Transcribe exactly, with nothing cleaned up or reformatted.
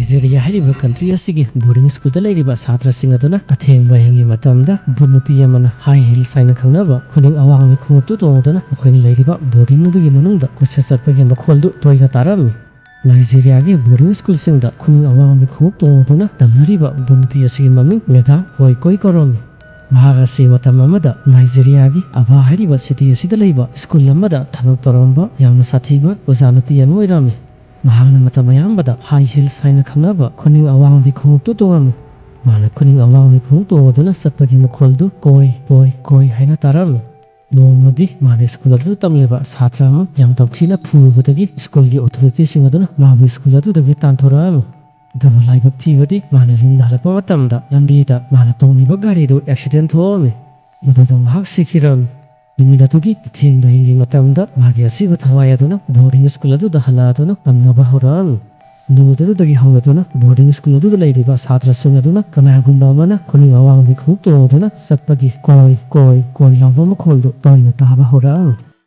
ꯅꯥꯏꯖꯦꯔꯤꯌꯥ ꯍꯥꯏꯔꯤꯕ ꯀꯟꯇ꯭ꯔꯤ ꯑꯁꯤꯒꯤ ꯕꯣꯔꯗꯤꯡ ꯁ꯭ꯀꯨꯜꯗ ꯂꯩꯔꯤꯕ ꯁꯥꯇ꯭ꯔꯁꯤꯡ ꯑꯗꯨꯅ ꯑꯊꯦꯡꯕ ꯑꯍꯤꯡꯒꯤ ꯃꯇꯝꯗ ꯚꯨꯠ ꯅꯨꯄꯤ ꯑꯃꯅ ꯍꯥꯏ ꯍꯤꯜꯁ ꯍꯥꯏꯅ ꯈꯪꯅꯕ ꯈꯨꯅꯤꯡ ꯑꯋꯥꯡꯕꯤ ꯈꯣꯡꯎꯞꯇꯨ ꯇꯣꯡꯗꯨꯅ ꯃꯈꯣꯏꯅ ꯂꯩꯔꯤꯕ ꯕꯣꯔꯗꯤꯡ ꯑꯗꯨꯒꯤ ꯃꯅꯨꯡꯗ ꯀꯣꯏꯆꯠ ꯆꯠꯄꯒꯤ ꯃꯈꯣꯜꯗꯨ ꯇꯣꯏꯅ ꯇꯥꯔꯝꯃꯤ꯫ ꯅꯥꯏꯖꯦꯔꯤꯌꯥꯒꯤ ꯕꯣꯔꯗꯤꯡ ꯁ꯭ꯀꯨꯜꯁꯤꯡꯗ ꯈꯨꯅꯤꯡ ꯑꯋꯥꯡꯕꯤ ꯈꯣꯡꯎꯞ ꯇꯣꯡꯗꯨꯅ ꯇꯝꯅꯔꯤꯕ ꯚꯨꯠ ꯅꯨꯄꯤ ꯑꯁꯤꯒꯤ ꯃꯃꯤꯡ ꯃꯦꯗꯥꯝ ꯀꯣꯏ ꯀꯣꯏ ꯀꯧꯔꯝꯃꯤ꯫ ꯃꯍꯥꯛ ꯑꯁꯤ ꯃꯇꯝ ꯑꯃꯗ ꯅꯥꯏꯖꯦꯔꯤꯌꯥꯒꯤ ꯑꯕꯥ ꯍꯥꯏꯔꯤꯕ ꯁꯤꯇꯤ ꯑꯁꯤꯗ ꯂꯩꯕ ꯁ꯭ꯀꯨꯜ ꯑꯃꯗ ꯊꯕꯛ ꯇꯧꯔꯝꯕ ꯌꯥꯝꯅ ꯁꯥꯊꯤꯕ ꯑꯣꯖꯥ ꯅꯨꯄꯤ ꯑꯃ ꯑꯣꯏꯔꯝꯃꯤ꯫ ꯃꯍꯥꯛꯅ ꯃꯇꯝ ꯑꯌꯥꯝꯕꯗ ꯍꯥꯏ ꯍꯤꯜꯁ ꯍꯥꯏꯅ ꯈꯪꯅꯕ ꯈꯨꯅꯤꯡ ꯑꯋꯥꯡꯕꯤ ꯈꯣꯡꯎꯞꯇꯨ ꯇꯣꯡꯉꯝꯃꯤ꯫ ꯃꯥꯅ ꯈꯨꯅꯤꯡ ꯑꯋꯥꯡꯕꯤ ꯈꯣꯡꯎꯞ ꯇꯣꯡꯗꯨꯅ ꯆꯠꯄꯒꯤ ꯃꯈꯣꯜꯗꯨ ꯀꯣꯏ ꯀꯣꯏ ꯀꯣꯏ ꯍꯥꯏꯅ ꯇꯥꯔꯝꯃꯤ꯫ ꯅꯣꯡꯃꯗꯤ ꯃꯥꯅ ꯁ꯭ꯀꯨꯜ ꯑꯗꯨꯗ ꯇꯝꯂꯤꯕ ꯁꯥꯇ꯭ꯔ ꯑꯃ ꯌꯥꯝ ꯇꯝꯊꯤꯅ ꯐꯨꯔꯨꯕꯗꯒꯤ ꯁ꯭ꯀꯨꯜꯒꯤ ꯑꯣꯊꯣꯔꯤꯇꯤꯁꯤꯡ ꯑꯗꯨꯅ ꯃꯥꯕꯨ ꯁ꯭ꯀꯨꯜ ꯑꯗꯨꯗꯒꯤ ꯇꯥꯟꯊꯣꯔꯛꯑꯝꯃꯤ꯫ ꯑꯗꯨꯕꯨ ꯂꯥꯏꯕꯛ ꯊꯤꯕꯗꯤ ꯃꯥꯅ ꯌꯨꯝꯗ ꯍꯜꯂꯛꯄ ꯃꯇꯝꯗ ꯂꯝꯕꯤꯗ ꯃꯥꯅ ꯇꯣꯡꯂꯤꯕ ꯒꯥꯔꯤꯗꯨ ꯑꯦꯛꯁꯤꯗꯦꯟ ꯊꯣꯛꯑꯝꯃꯤ꯫ ꯃꯗꯨꯗ ꯃꯍꯥꯛ ꯁꯤꯈꯤꯔꯝꯃꯤ꯫ ꯅꯨꯃꯤꯠ ꯑꯗꯨꯒꯤ ꯑꯊꯦꯡꯕ ꯑꯍꯤꯡꯒꯤ ꯃꯇꯝꯗ ꯃꯥꯒꯤ ꯑꯁꯤꯕ ꯊꯋꯥꯏ ꯑꯗꯨꯅ ꯕꯣꯔꯗꯤꯡ ꯁ꯭ꯀꯨꯜ ꯑꯗꯨꯗ ꯍꯜꯂꯛꯑꯗꯨꯅ ꯇꯝꯅꯕ ꯍꯧꯔꯛꯑꯝꯃꯤ꯫ ꯅꯨꯃꯤꯠ ꯑꯗꯨꯗꯒꯤ ꯍꯧꯔꯗꯨꯅ ꯕꯣꯔꯗꯤꯡ ꯁ꯭ꯀꯨꯜ ꯑꯗꯨꯗ ꯂꯩꯔꯤꯕ ꯁꯥꯇ꯭ꯔꯁꯤꯡ ꯑꯗꯨꯅ ꯀꯅꯥꯒꯨꯝꯕ ꯑꯃꯅ ꯈꯨꯅꯤꯡ ꯑꯋꯥꯡꯕꯤ ꯈꯣꯡꯎꯞ ꯇꯣꯡꯗꯨꯅ ꯆꯠꯄꯒꯤ ꯀꯣꯏ ꯀꯣꯏ ꯀꯣꯏ ꯂꯥꯎꯕ ꯃꯈꯣꯜꯗꯨ ꯇꯣꯏꯅ ꯇꯥꯕ ꯍꯧꯔꯛꯑꯝꯃꯤ꯫